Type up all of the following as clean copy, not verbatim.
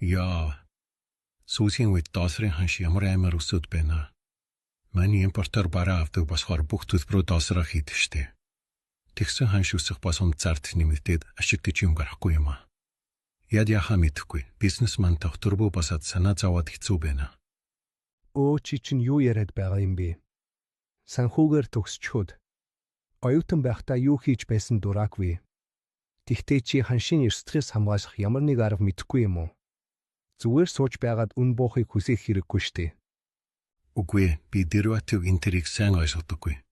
Яа. Сүүлийн үед долларын ханш ямар аймаар өсөд байна. Миний импортоор бараа авдаг болохоор бүх төлбөрөө доллараар хийдэг штэ. Тэгсэн ханш өсөх болон зардал нэмэгдээд ашиг гэж юм гарахгүй юм аа. Яд яхаа мэдэхгүй. Бизнесмен тогтворгүй босоод санаа зовоод хэцүү байна. Өө, чи чинь юу яриад байгаа юм бэ? Санхүүгээр төгсчхөөд. Оюутан байхдаа юу хийж байсан дураагүй вэ? Тэгтээ чи ханшийн эрсдлээс хамгаалах ямар нэг арга мэдэхгүй юм уу? Зүгээр сууж байгаад үнэ буухыг хүсэх хэрэггүй штэ. Үгүй, би дериватив энэ тэрийг сайн ойлгодоггүй.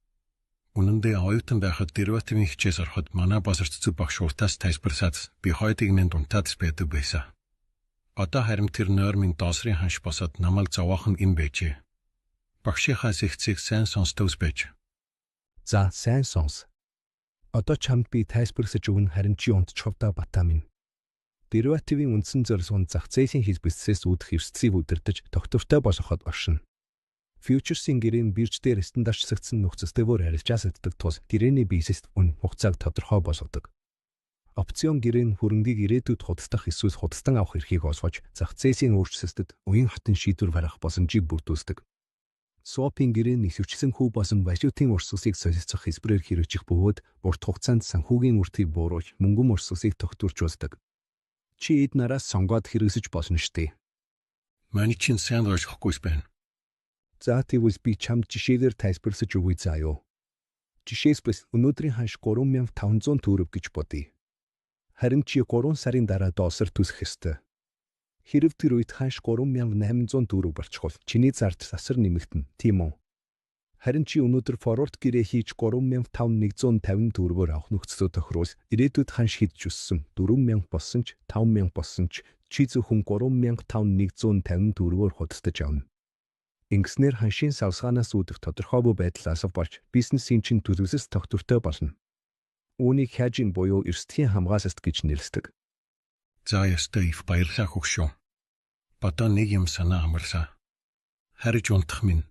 Үнэн дээр, оюутан байхад деривативын хичээл ороход манай босорч зүг багш уртаас тайлбарлаад би хойдыг минь дунтаад байдаг байсан. Одоо харин тэр нойрмын долларын ханш босоод намайг зовоох нь юм байжээ. Багшийнхаа зэгцийг сайн сонсдогс байж. За, сайн сонс. Одоо чамд би тайлбарлаж өгнө, харин чи унтчихов даа, Бата минь. Деривативын үндсэн зорилго нь зах зээлийн хэлбэлцээс үүдэх эрсдлийг удирдаж тогтвортой болгоход оршино. Фьючерсийн гэрээ нь бирж дээр стандартчлагдсан нөхцөлтэйгээр арилжаалагддаг тул гэрээний бизнест үнэ хугацааг тодорхой болгодог. Опцион гэрээ нь хөрөнгийг ирээдүйд худалдах эсвэл худалдан авах эрхийг олгож, зах зээлийн өөрчлөлтөд уян хатан шийдвэр гаргах боломжийг бүрдүүлдэг. Swap-ын гэрээ нь ихэвчлэн хүү болон валютын урсгалыг солилцох хэлбэрээр хэрэгжих бөгөөд урт хугацаанд санхүүгийн үртийг бууруулж, мөнгөн урсгалыг тогтворжуулдаг. Чи эд нараас сонгоод хэрэглэж болно шүү дээ. Миний чинь сайн ойлгохгүй байна. За, тэгвэл би чамд жишээгээр тайлбарлаж өгье заа юу. Жишээлбэл, өнөөдрийн ханш 3500 төгрөг гэж бодъё. Харин чи 3 сарын дараа доллар төлөх ёстой. Хэрэв тэр үед ханш 3800 төгрөг болчихвол чиний зардал асар нэмэгдэнэ, тийм үү? Харин чи өнөөдөр forward гэрээ хийж 3150 төгрөгөөр авах нөхцөлөө тохируул, ирээдүйд ханш хэд ч өссөн, 4000 болсон ч, 5000 болсон ч чи зөвхөн 3150 төгрөгөөр худалдаж авна. Ингэснээр ханшийн савлгаанаас үүдэх тодорхойгүй байдал алга болж, бизнесийн чинь төлөвлөлт тогтвортой болно. Үүнийг hedging буюу эрсдлийн хамгаалалт гэж нэрлэдэг. За, ёстой их баярлалаа, хөгшөө. Одоо нэг юм санаа амарлаа. Харж унтах минь.